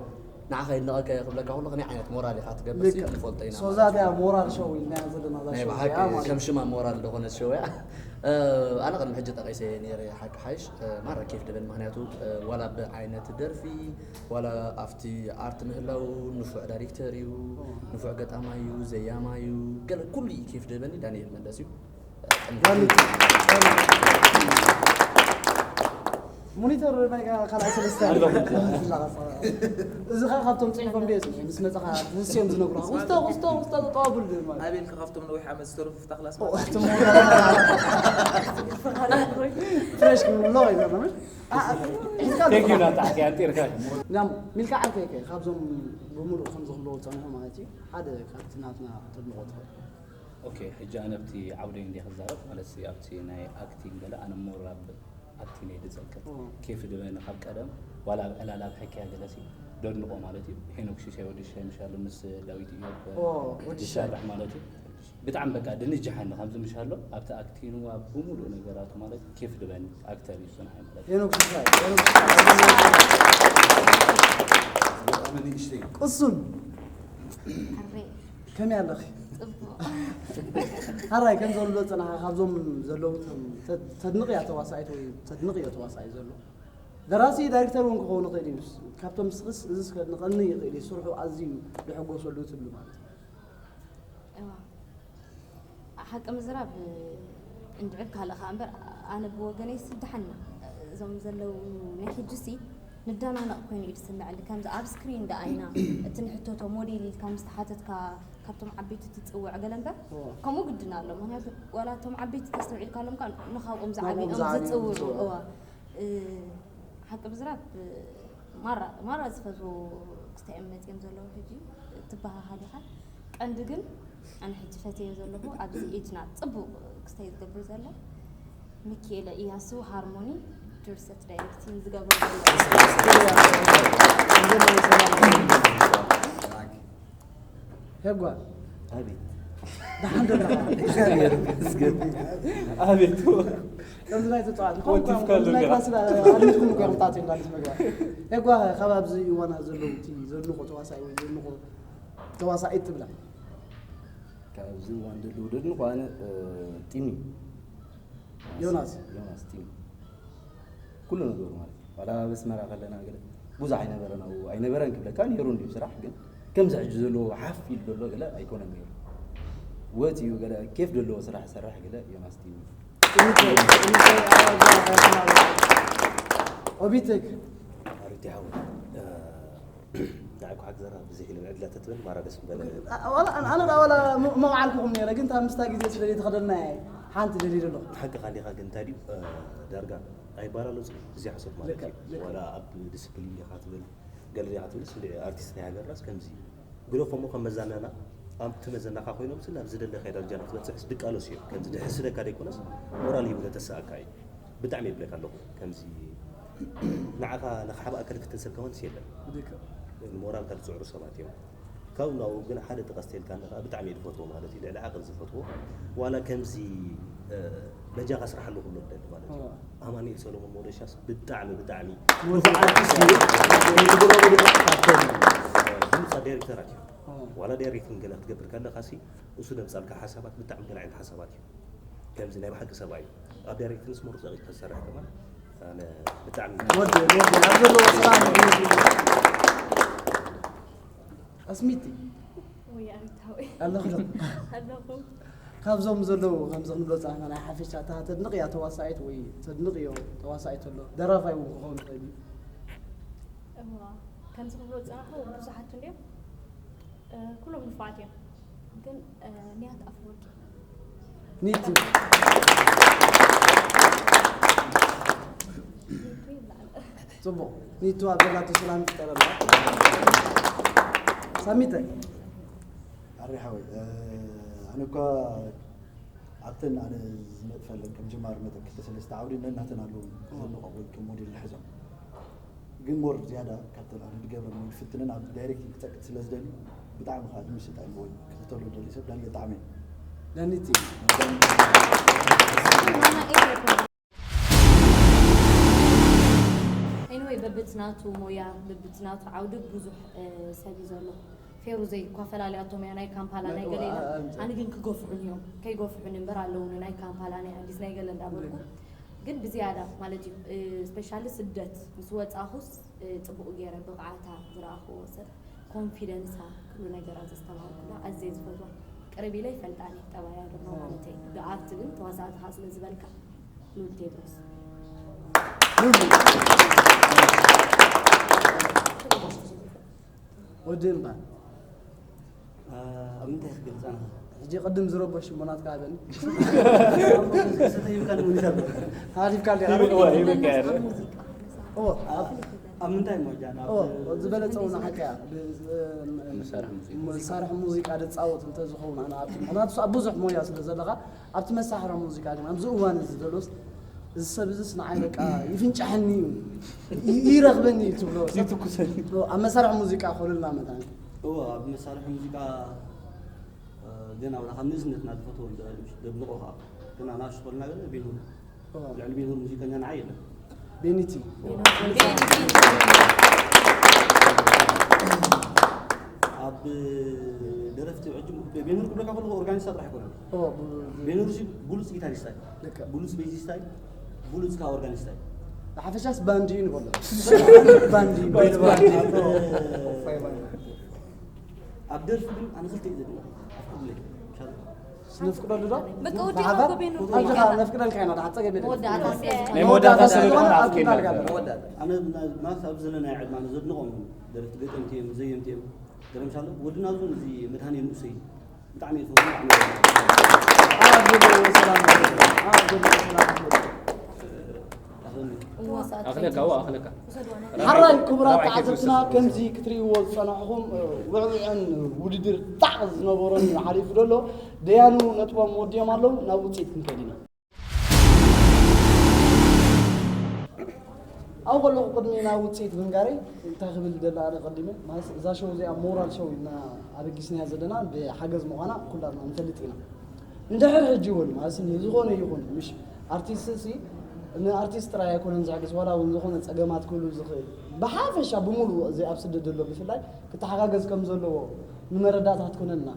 ንዓኻ ይድንቐካ እየ ክብለካ ከሎ ከመይ ዓይነት ሞራል ኢኻ ትገብር ሲ ልክዕ። ንፈልጦ ኢና So ማለት that እዩ። እያ ሞራል ሾው ኢልና ዘለና እዛ ናይ ሾው ብሓቂ እዚኣ ማለት ከም እዩ። ሽማ ሞራል ዝኾነት ሸው እያ ኣነ ቅድሚ ሕጂ ጠቒሰ ነይረ ሓቂ ሓይሽ ማራ ኬፍ ድበን ምክንያቱ ዋላ ብዓይነት ደርፊ ዋላ ኣብቲ ኣርት ምህላው ንፉዕ ዳይሬክተር እዩ ንፉዕ ገጣማ እዩ ዘያማ እዩ ገለ ኩሉ እዩ ኬፍ ድበኒ ዳንኤል መለስ እዩ ሙኒተር ናይ ካልኣይ ሰለስተ እዚ ከዓ ካብቶም ፅሒፎም ደ ምስ መፀኻ ንስዮም ዝነግሩ ውስተ ውስተ ውስተ ተጠዋቡል ማለት ኣቤልካ ካብቶም ነዊሕ ዓመት ዝተረፉ ፍታ ክላስ ፍሬሽ ክብሎ ይዘመ ቴንኪዩ ናታ ሓቂ ኣንጢርካ ሚልካ ዓርከይ ከ ካብዞም ብምሉእ ከም ዝኽለዎ ፀንሑ ማለት እዩ ሓደ ካብቲ ናትና ተድንቆ ትኽእል ኦኬ ሕጂ ኣነ ኣብቲ ዓውደይ እንደ ክዛረብ ማለት ሲ ኣብቲ ናይ ኣክቲንግ ገለ ኣነ ሞር ኣብ ኣክቲንግ እየ ዝጸንከት ኬፍ ድበኒ ካብ ቀደም ዋላ ኣብ ዕላል ኣብ ሕክያ ገለ ሲ ደድንቆ ማለት እዩ ሄኖክ ሽሻይ ወዲ ሽሻይ ምሻሉ ምስ ዳዊት እዮብ ወዲ ሽሻይ ዝሰርሕ ማለት እዩ ብጣዕሚ በቃ ድንጅሓኒ ከምዚ ምሻሎ ኣብቲ ኣክቲንዋ ብምሉእ ነገራቱ ማለት ኬፍ ድበኒ ኣክተር እዩ ስንዓይ ማለት እዩ ሄኖክ ሽሻይ ሄኖክ ሽሻይ ብጣዕሚ ንእሽተይ ቅሱን ኣሬ ከመይ ኣለኺ ጽቡቕ ሓራይ ከም ዘሎ ፅናሓ ካብዞም ዘለዉ ተድንቕያ ተዋሳኢት ወይ ተድንቕዮ ተዋሳኢ ዘሎ ደራሲ ዳይሬክተር እውን ክኸውን ይኽእል እዩ ካብቶም ስኽስ እዚስ ከድንቐኒ ይኽእል እዩ ስርሑ ኣዝዩ ዝሕጎሰሉ ትብሉ ማለት እዩ እዋ ሓቂ ምዝራብ እንድዕብ ካልእ ከኣ እምበር ኣነ ብወገነይ ስደሓና እዞም ዘለዉ ናይ ሕጂ ሲ ንዳናነቕ ኮይኑ እዩ ዝስምዐኒ። ከምዚ ኣብ ስክሪን ደኣ ኢና እቲ ንሕተቶ ሞዴል ኢልካ ምስ ተሓተትካ ካብቶም ዓበይቲ ትጽውዕ ገለ እምበር፣ እዎ። ከምኡ ግድን ኣሎ። ምኽንያቱ ዋላ እቶም ዓበይቲ ተስተውዒልካሎም ከኣ ንኻብኦም ናብኦም ዝዓብዮም ዝዓብዮም ዝጽውዑ። ዝጽውዑ። እዎ። እ፣ ሓቂ ብዝራብ፣ እ፣ ማራ፣ ማራ ዝፈትዎ ክስታይ እዮም መጺኦም ዘለዉ ሕጂ ትበሃሃል ኢኻ። ቀንዲ ግን ኣነ ሕጂ ፈትየዮ ዘለኹ ኣብዚ ኤጅና ጽቡቕ ክስታይ ዝገብር ዘሎ ሚኪኤለ ኢያሱ ሃርሞኒ ድርሰት ዳይሬክቲንግ ዝገብሮ ዘሎ። ሄጓ። ኣቤት። ደሓን ዶ ደኣ? እግዚኣብሔር ይመስገን። ኣቤት። ከምዚ ናይ ተጻዋት፣ ወዲፍካ ከምዚ ናይ ኣለካ። ክላስ ኣድሚትኩም እኮ እዮም ጣት እንዳልስ መግባ። ሄጓ፣ ካብ ኣብዚ እዋና ዘለዉ እቲ ዘድንቖ ተዋሳኢ ወይ ዘድንቖ ተዋሳኢት ትብላ? ካብዚ እዋን ዘለዉ ዘድንቖ ኣነ፣ እ፣ ጢኒ። ዮናስ። ዮናስ ጢኒ። ኩሉ ነገሩ ማለት እዩ። ዋላ ኣብ ኣስመራ ከለና ገለ ብዙሕ ኣይነበረን፣ ኣብኡ ኣይነበረን ክብለካ ነይሩ እንድዩ ስራሕ፣ ግን ከምዚ ሕጂ ዘለዎ ሓፍ ኢሉ ዘሎ ገለ ኣይኮነን ነይሩ። ወፂኡ ገለ ኬፍ ዘለዎ ስራሕ ዝሰርሕ ገለ ዮናስ ቲቪ። ኦቢተክ። ኣሪቲ ሓወይ፣ እ፣ ንዓይ እኮ ሓቂ ዘረባ ብዘይ ኢለ ዕድላ ተትበኒ ማራ ደስ ምበለ። አ-፣ ዋላ ኣነ፣ ኣነ ደኣ ዋላ ም-፣ መውዓልኩኹም ነይረ፣ ግን እታ ምስታ ግዜ ስለ ዘይተኸደልና እየ ሓንቲ ደልየ ዘለኹ። ሓቅኻ እንዲኻ፣ ግን እንታይ ድዩ፣ እ፣ ዳርጋ ኣይባላለጹ ብዘይ ሓሶት ማለት ልክዕ፣ እዩ። ልክዕ። ዋላ ኣብ ዲስፕሊን ዲኻ ትብል፣ ገለ ዲኻ ትብልስ፣ እንደ ኣርቲስት ናይ ሃገርናስ ከምዚ እዩ። ግደፎ እሞ ከም መዛናና ኣብቲ መዘናኻ ኮይኖምስ ናብ ዝደለኻዮ ደረጃ ንክትበጽሕስ ድቃለሱ እዮም። ከምዚ ድሕስደካ ደይኮነስ ሞራል ሂቡ ዘተስኣካ እዩ። ብጣዕሚ ይብለካ ኣለኹ። ከምዚ ንዓኻ ንኽሓብኣካ ዝፍትን ሰብ ከማንስ የለን። ልክዕ። ንሞራልካ ዝጽዕሩ ሰባት እዮም። ካብኡ ናብኡ ግን ሓደ ጥቀስ ተልካ ኣለኻ፣ ብጣዕሚ እየ ዝፈትዎ ማለት እዩ። ልዕሊ ዓቕን ዝፈትዎ። ዋላ ከምዚ፣ እ፣ በጃኻ ስርሓሉ ክብሎ ዝደሊ ማለት እዩ። እዋ። ኣማኑኤል ሰሎሞን ሞደሻስ ብጣዕሚ፣ ብጣዕሚ ወዲ ኣርቲስት እዩ። ካብቶም፣ እ፣ ብሉጻት ዳይሬክተራት እዩ። እዋ። ዋላ ዳይሬክቲንግ ገለ ክትገብር ከለኻሲ፣ እሱ ዘምጻልካ ሓሳባት ብጣዕሚ ገለ ዓይነት ሓሳባት እዩ። ከምዚ ናይ ብሓቂ ሰብኣይ እዩ። ኣብ ዳይሬክቲንግስ ምሩጽ ኣቕልካ ዝሰርሕ ከማን ኣነ ብጣዕሚ ወዲ፣ ወዲ፣ ኣብ ዘለዎ ስራሕ ምኽንያት እዩ። ኣስሚቲ። ወይ ኣሪታዊ። ኣለኹ ዶ? ኣለኹ። ካብዞም ዘለዉ ከምዚ ክንብሎ ጻሕና ናይ ሓፈሻ እታ ተድንቕያ ተዋሳኢት ወይ ተድንቕዮ ተዋሳኢት ኣሎ? ደራፋይ እውን ክኸውን ይኽእል እዩ። እዋ፣ ከምዚ ክብሎ ዝጸናሕኩ ብዙሓት እንድዮም። እ፣ ኩሎም ንፉዓት እዮም። ግን፣ እ፣ ንያት ኣፈወርቂ። ኒቱ። ኒቱ ይብላዕ። ጽቡቕ። ኒቱ ኣብ ዘላቶ ሰላም ይፍጠረላ። ሳሚተ። ኣሪ ሓወይ፣ እ፣ ኣነ እኳ ኣብተን ኣነ ዝነጥፈለን ከም ጀማሪ መጠን ክልተ ሰለስተ ዓውዲ ነናተን ኣለዉ ዘንቆ ወይ ከም ሞዴል ዝሕዞም። ግን ሞር ዝያዳ ካብተን ኣነ ዝገብረን ወይ ዝፍትነን ኣብ ዳይሬክቲንግ ክጸቅጥ ስለ ዝደሊ ብጣዕሚ ከዓ ዝምስጥ ኣይምወይ ክኽተሎ ዝደሊ ሰብ ዳንኤል ጣዕመ እዩ። ዳኒቲ። Anyway፣ በብትናቱ ሞያ፣ በብትናቱ ዓውዲ ብዙሕ፣ እ፣ ሰብ እዩ ዘሎ። ፌሩ ዘይኳፈላለያቶም እያ ናይ ካምፓላ ናይ ናይ ገለ ኢላ። ዋ-፣ ኣንተ። ኣነ ግን ክገፍሑን እዮም። ከይገፍሑን እምበር ኣለውኒ ናይ ካምፓላ ናይ ኣዲስ ናይ ገለ እንዳበልኩ። ግን ብዝያዳ ማለት እዩ፣ እ፣ ስፔሻሊ ስደት ምስ ወጻኹስ፣ እ፣ ጽቡቕ ገይረ ብቕዓታ ዝረኣኽዎ ሰብ፣ ኮንፊደንሳ፣ ኩሉ ነገራ ዘስተብሃልኩላ ኣዝየ ዝፈትዋ። ቅርብ ኢለ ይፈልጣ እየ፣ ጠባያ ድማ ማለተይ። ብኣርት ግን ተዋሳእቲ ከዓ ስለ ዝበልካ፣ ሉል ቴድሮስ። ወዲ እምባ። አ፣ ኣብ ምንታይ ክገልጻ? ሕጂ ቅድም ዝረበሽ እሞ ናትካ ሃበኒ። ሰተ ሂብካ ንምንሻር። ሃዲፍካ እንዲኻ። ሂብዋ፣ ሂብካ እያ። እዎ። ኣብ፣ ኣብ ምንታይ እሞ ጃን? ኣብ እዎ፣ ዝበለጸ እውን ሓቂ እያ። ብ-፣ መሳርሒ ሙዚቃ። መሳርሒ ሙዚቃ ዝጻወት እንተዝኸውን ኣነ ኣብቲ፣ ምኽንያቱ ኣብ ብዙሕ ሞያ ስለ ዘለኻ፣ ኣብቲ መሳርሒ ሙዚቃ ግን ኣብዚ እዋን እዚ ዘሎስ፣ እዚ ሰብ እዚስ ንዓይ በቃ ይፍንጫሕኒ እዩ፣ ይ-፣ ይረኽበኒ እዩ ትብሎ። ይትኩሰኒ። ኣብ መሳርሒ ሙዚቃ ኮለልና መታን። እዎ፣ ኣብ መሳርሒ ሙዚቃ፣ እ፣ ገና ወላ ካብ ንእስነትና ዝፈትዎ እንደ-፣ ዘድንቖ ኸዓ። ግን ኣናእሽቱ ኮለና ግን ቤንሁር። እዎ። ልዕሊ ቤንሁር ሙዚቀኛ ንዓይ የለን። ቤኒቲ። ኣብ ደረፍቲ ዕጅም ቤንሁር ክብለካ ከለኹ ኦርጋኒስታ ጥራሕ ኣይኮነን። እዎ፣ ብ-፣ ቤንሁር ሲ ብሉጽ ጊታሪስታ እዩ። ልክዕ። ብሉጽ ቤዚስታ እዩ። ብሉጽ ከኣ ኦርጋኒስታ እዩ። ብሓፈሻስ ባንድ እዩ ንበሎ። ባንድ እዩ። ባንድ፣ ባንድ። ኣብ፣ ኣብ ደርፊ ግን ኣነ ክልተ እዩ ዘድንቕ። ኣፍቅዱለይ። ኢንሻላህ። ነፍቅደሉ ዶ? በቃ ወዲኻ እኮ ቤኑ ኣልካ ነፍቅደልካ ኢና፣ ደሓ ጸገም የለን። መወዳእታ ስለ ናይ መወዳእታ ስለ ዝኾነ ኣፍኪ ኣፍኪ እንዳልካ እንዳልካ። መወዳእታ ኣነ ናብዚ ናይ ዕድማ ዘድንቖም ደረፍቲ ገጠምቲ እዮም፣ ዘየምቲ እዮም። ገረምሻሎ ወድና እውን እዚ መድሃኔ ንኡሰይ ብጣዕሚ እዩ ዝፈትዎ። ኣኽለካ ዋ ኣኽለካ ሓራይ ክቡራት ተዓዘብትና ከምዚ ክትርእይዎ ዝጸናሕኹም ውዕውዐን ውድድር ጣዕ ዝነበሮን ሓሊፉ ዘሎ ደያኑ ነጥቦም ወዲኦም ኣለዉ። ናብ ውፅኢት ክንከይድ ኢና። ኣብ ከለኹ ቅድሚ ናብ ውፅኢት ምንጋረይ እንታይ ክብል ደላ ኣነ ቀዲመ ማለት እዛ ሸው እዚኣ ሞራል ሸው ኢና ኣበጊስናያ ዘለና ብሓገዝ ምዃና ኩላትና ንፈልጥ ኢና። እንድሕር ሕጂ እውን ማለት ንዝኾነ ይኹን ምሽ ኣርቲስት ሲ ንኣርቲስት ጥራይ ኣይኮነን ዝሕግዝ ዋላ እውን ዝኾነ ፀገማት ክህሉ ዝኽእል ብሓፈሻ ብምሉእ እዚ ኣብ ስደት ዘሎ ብፍላይ ክተሓጋገዝ ከም ዘለዎ ንመረዳእታ ክትኮነልና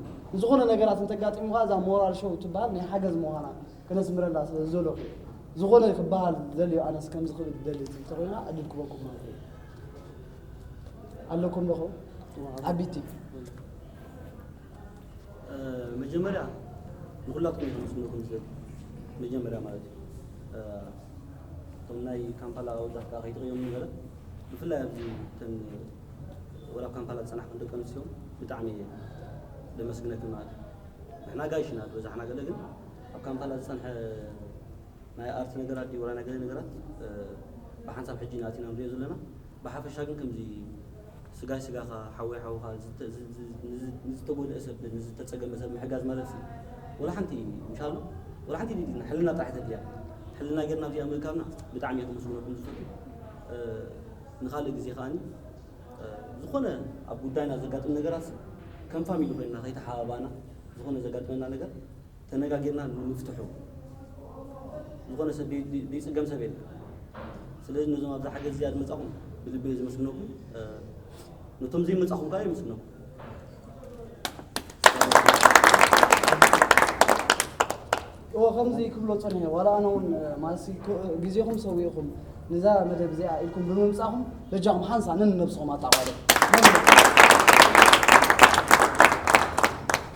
ዝኾነ ነገራት እንተጋጢሙካ እዛ ሞራል ሸው ትበሃል ናይ ሓገዝ ምዃና ከነስምረላ ስለ ዝደለኹ ዝኾነ ክበሃል ዝደልዮ ኣነስ ከምዚ ክብል ዝደሊ እንተኮይና ዕድል ክበኩም ማለት እዩ። ኣለኩም ዶ ዓቢቲ መጀመርያ ንኩላትኩም ይመስልኩም ዝብል መጀመርያ ማለት እዩ። እቶም ናይ ካምፓላ ወዳት ከይትቕዮም ነበረ ብፍላይ ኣብዚ ተን ወላ ካምፓላ ዝፀናሕኩም ደቂ ኣንስትዮ ብጣዕሚ ደመስግነክን ማለት እዩ። ንሕና ጋይሽና ዝበዛሕና ገለ ግን ኣብ ካምፓላ ዝፀንሐ ናይ ኣርት ነገራት ድዩ ወላ ናይ ገለ ነገራት ብሓንሳብ ሕጂ ኢና ኣቲና ንሪኦ ዘለና። ብሓፈሻ ግን ከምዚ ስጋይ ስጋኻ ሓወይ ሓውኻ ንዝተጎድአ ሰብ ንዝተፀገመ ሰብ ምሕጋዝ ማለት ሲ ወላ ሓንቲ ምሻሎ ወላ ሓንቲ ዲድና ሕልና ጥራሕ ተድልያ ሕልና ጌርና ኣብዚኣ ምእካብና ብጣዕሚ እየ ከመስግነኩም ዝፈቱ። ንካልእ ግዜ ከዓኒ ዝኾነ ኣብ ጉዳይና ዘጋጥም ነገራት ከም ፋሚሊ ኮይንና ከይተሓባባና ዝኾነ ዘጋጥመና ነገር ተነጋጊርና ንምፍትሑ ዝኾነ ሰብ ዘይፅገም ሰብ የለን። ስለዚ ነዞም ኣብዛ ሓገዝ እዚኣ ዝመፃኹም ብልቢ እየ ዘመስግነኩም። ነቶም ዘይመፃኹም ከዓ የመስግነኩም። እወ ከምዚ ክብሎ ፀኒሐ ዋላ ኣነ እውን ማለት ግዜኹም ሰዊእኹም ንዛ መደብ እዚኣ ኢልኩም ብምምፃኹም በጃኹም ሓንሳ ነንነብስኹም ኣጣቓሉ።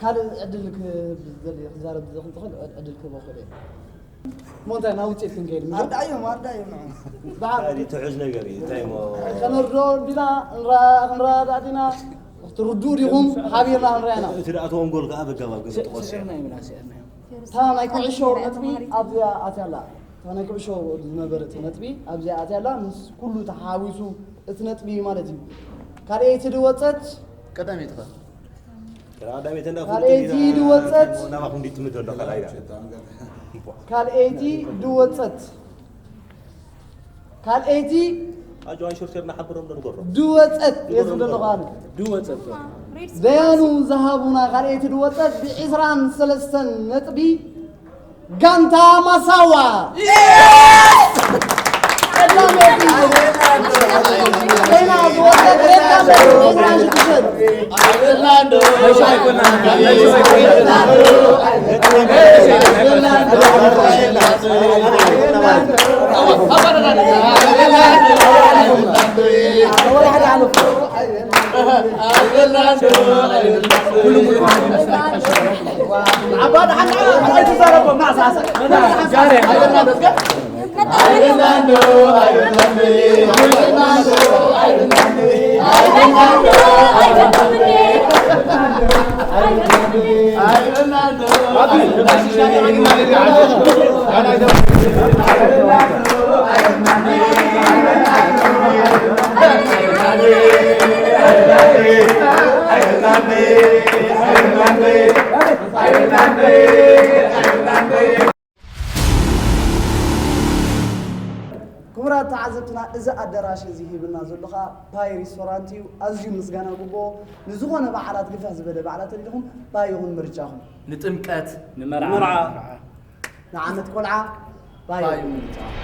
ካልእ ዕድል ክህብ ዝደሊ ክዛረብ ዝኽእል ዕድል ክህቦ ክእል እየ። እሞ እንታይ ናብ ውፅኢት ክንከይድ ምሽ? ኣርዳዮም ኣርዳዮም ንዑ። ብሓ- ኣዲ ትሑዝ ነገር እዩ እንታይ ሞ ከነርዶ እንዲና ክንራ ክንረዳእ ዲና ክትርድኡ ዲኹም ሓቢርና ክንረኣና እቲ ደኣ ተወንጎል ከዓ በጋባብ ግን ትቆስ ስዕርና ይብላ ስዕርና እዮም እታ ናይ ኩዕሾ ነጥቢ ኣብዚኣ ኣትያ ኣላ እታ ናይ ኩዕሾ ዝነበረት ነጥቢ ኣብዚኣ ኣትያ ኣላ ምስ ኩሉ ተሓዊሱ እቲ ነጥቢ ማለት እዩ ካልኣይቲ ድወፀት ቀዳመይቲ ኸ ቀዳመይቲ እንዳ ካልኣይቲ ድወፀት ናባኹም ዲትምዶ ኣሎ ካልኣይ ካልኣይቲ ድወፀት ካልኣይቲ ኣጆ ኣንሽር ሴርና ሓብሮም ንገሮ ድወፀት እየ ዝብል ዘለኹ ኣነ ድወፀት ደያኑ ዝሃቡና ካልኣይቲ ድወፀት ብዒስራን ሰለስተን ነጥቢ ጋንታ ማሳዋ ቀዳመይቲ ኮይና ዝወፀት ሬድ ካርድ ብዒስራን ሽዱሽተን ክቡራት ተዓዘብትና እዚ ኣደራሽ እዚ ሂብና ዘሎ ከዓ ፓይ ሪስቶራንት እዩ። ኣዝዩ ምስጋና ግብኦ። ንዝኾነ በዓላት ግፍሕ ዝበለ በዓላት ተሊኹም ፓይ ይኹን ምርጫኹም። ንጥምቀት፣ ንመርዓ፣ ንዓመት ቆልዓ ፓይ ይኹን ምርጫኹም።